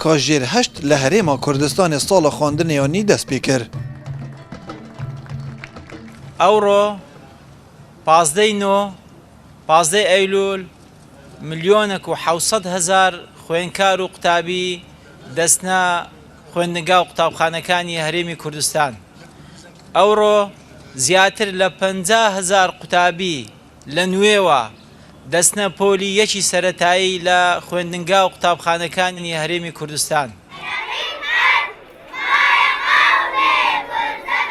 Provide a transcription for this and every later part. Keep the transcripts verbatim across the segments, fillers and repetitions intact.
Ka jêr heşt li Herêma Kurdistanê sala xwendinê ya nî dest pê kir. Ewro pazdeh no, pazdeh Eylûl, milyonek û hewt sed hezar xwênkar û qutabî destna xwendinga û qutabxanekaniya Herêmî Kurdistan. Ewro ziyatir le penca hezar qutabî le nûê wa destne polî yekî seretayî le xwendinga û qutabxanekaniya Herêmî Kurdistan.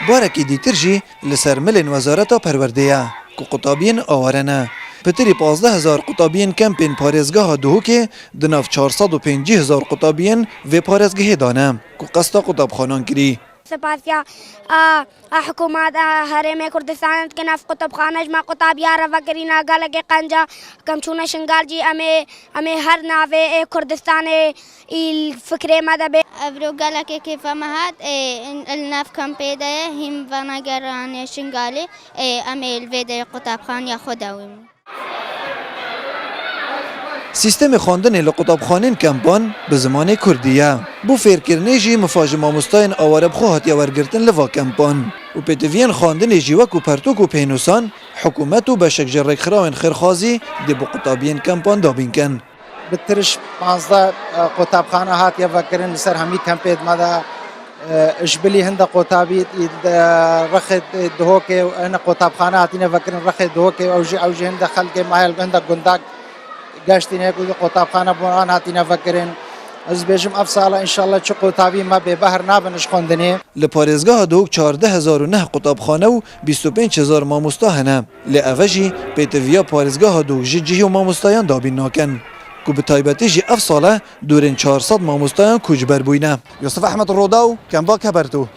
Barekî dîtir jî li ser milên Wezareta Perwerdê ye ku qutabiyên aware ne. Pitirî pazdeh hezar qutabiyên kempên parêzgeha Duhokê di nav çar sed û pêncî hezar qutabiyên vê parêzgehê de ne ku qesta qutabxanan kirî. Sipasiya a, a hikûmet a Herêmê Kurdistanê dikin, ev qutubxane ji me qutabiya re vekirîna gelekê qenca, kem çûne Şingal jî em ê, em ê her navê ê Kurdistanê î fikrê me de bê. Evro gelekê kêfa me hat, ê, in, li nav kampê de ye, hîn venegeranê Şingalê, ê, em ê li vê de qutabxaniya xwe dewîmin. Sîstemê xwendinê li qutabxanên kempan bi zimanê kurdî ye. Bo fêrkirinê jî mifa ji mamostayên aware bi xwe hatiye wergirtin li va kempan û pêtiviyên xwendinê jî wekû pertûk û pênûsan, hikûmet û beşek ji rêkxirawên xêrxwazî dê bi qutabiyên kempan dabîn kin. Bi tiriş panzdeh, e, qutabxane hatiye vekirin li ser hemî kempê me de. E, ji bilî hinde qutabî, e, rexê Duhokê û hine qutabxane hatine vekirin rexê Duhokê û ew jî, ew jî hinde xelkê me hel hinde gundak geştîne ku qutabxane bo an hatine vekirin. Ez dibêjim ev sala înşallah çi qutabî me bêbehr nabin ji xwendinê. Li parêzgeha Duhok çardeh hezar û neh qutabxane û bîst û pênc hezar mamosta hene. Lê eve jî pêtiviya parêzgeha Duhok ji cihê û mamostayan dabîn nakin. Ku bi taybetî jî ev sale dûrên çar sed mamostayan koçber bûyne. Yusuf Ehmed Rodaw, Kemba Keberto.